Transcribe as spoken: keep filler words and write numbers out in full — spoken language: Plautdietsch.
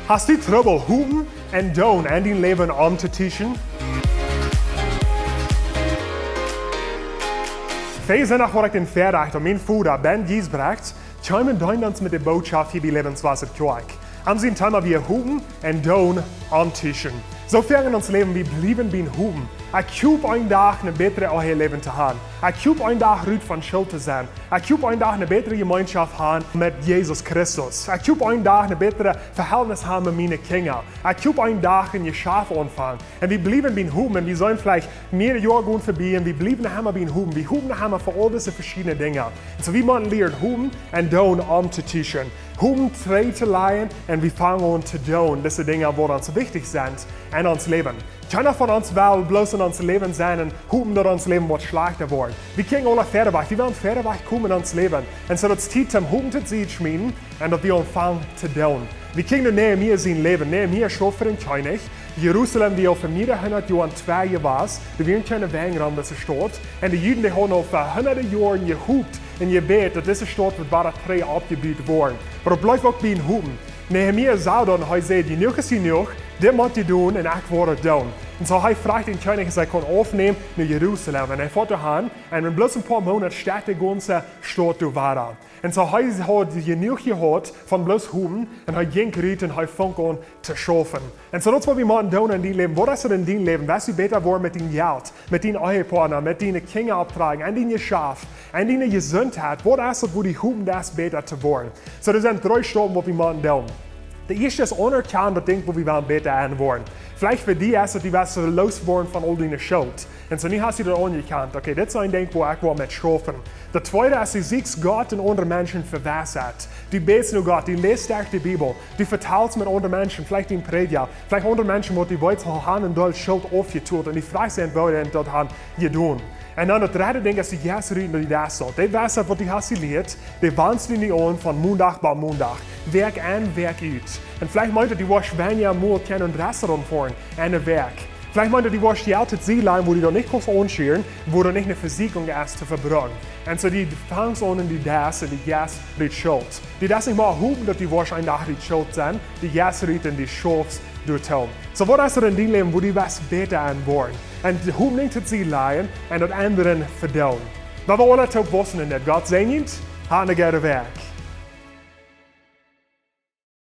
Hast du Trubbel, Hopen un Doonen en dien Läwen omtotuschen? Väajen Sindach wort ekj dän Väarajcht, daut mien Voda, Ben Giesbrecht, kjeem un deend ons met de Bootschoft hia bie Lebenswasser Kjoakj. Aun sien Thema wia Hopen un Doonen omtuschen. Soo väl en ons Läwen, wie bliewen biem Hopen. Ekj hop een Dach een bätret Läwen to haben. Ekj hop een Dach rut von Schult to sennen. Ekj hop een Dach eene bätre Jemeenschoft han met Jesus Christus. Ekj hop een Dach een bätret Vehältnis han met miene Kjinja. Ekj hop een Dach een Jeschaft aunfangen. Un wie bliewen biem Hopen. Un wie sent veleicht mearere Joaren gonen verbie un wie bliewen noch emma biem Hopen. Wie hopen noch emma fa aul dise veschiedne Dinja. Un soo wie motten lieren Hopen un Doonen omtotuschen. Hopen trigjtolajen un wie fangen aun to doonen. Dise Dinja, waut ons wichtich sent en ons Läwen. Kjeena von ons well bloos en ons Läwen sennen un hopen, daut ons Läwen woat schlajchta woaren. Wie kjikjen aule wieda wajch, wie wellen wieda wajch komen en ons Läwen. Un soo daut es Tiet, om Hopen to Sied to schmieten un daut wie aunfangen to doonen. Wie kjikjen no Nehemia sien Läwen. Nehemia wia een Kjennich. Jerusalem, dee aul fa mearere hundat Joa twei Joa wia, doa wieren kjeene Wenj rom dise Staut. Un de Juden, dee hauden aul fa hundade Joaren jehopt un jebät, daut dise Staut wudd wada trigj oppjebut woaren. Oba daut bleef uk biem Hopen. Nehemia sach daut un hee säd: "Jenuach es jenuach, dit mott jie doonen un ekj woa daut doonen." Un soo hee fruach dän Kjennich, aus hee kunn aufnämen no Jerusalem. Un hee foat doa han un en bloos een poa Moonat steit de gaunze Staut doa wada. Un soo hee haud jenuach jehaut von bloos Hopen un hee jinkj rut un hee funk aun to schaufen. Un soo daut es, waut wie motten doonen en dien Läwen. Waut es et en dien Läwen? Waut es bäta woaren met dien Jelt, met dienen Ehepartner, met diene Kjinja opptrakjen, en diene Jeschaft, en diene Jesundheit? Waut es et, wua du hopen deist bäta to woaren? Soo, doa sent dree Staupen, waut wie motten doonen. De ieeschte es: aunerkjanen daut Dinkj, wua wie wellen bäta en woaren. Veleicht fa die es et, du west loos woaren von aul diene Schult. Un soo nu hast du daut aunerkjant. Okay, dit es een Dinkj, wua ekj woa met schaufen. Daut tweede es, du sieekjst Gott un aundre Menschen fa Weisheit. Du bätst no Gott, du läst derch de Bibel, du vetalst met aundre Menschen, veleicht dän Prädja, veleicht aundre Menschen, waut du weetst, dee han aul Schult aufjetolt un du fruachst an, woo dee daut han jedonen. Un dan daut dredde Dinkj es, du jeist rut un du deist daut. Dee Weisheit, waut du hast jelieet, dee wannst du nu aun von Mondach bat Mondach, Wäakj en, Wäakj ut. Un veleicht meent daut, du woascht weinja mol kjennen em Restaurant foaren en eene Wäakj. Veleicht meent daut, du woascht Jelt eenlajchen, wua du daut nich kaust aunschieren, wua daut nich eene Vesieekjunk es to vebruken. Un soo du fangst aun un du deist un du jeist rut Schult. Du deist nich mea hopen, daut du woascht een Dach rut Schult sennen, du jeist rut un du schaufst doatoo. Soo, waut es et en dien Läwen, wua du west bäta en woaren? Un de Hopninj to Sied lajen un daut endren vedoonen. Wie wellen aula toop wausen en dit. Gott säajent, hab eene goode Wäakj.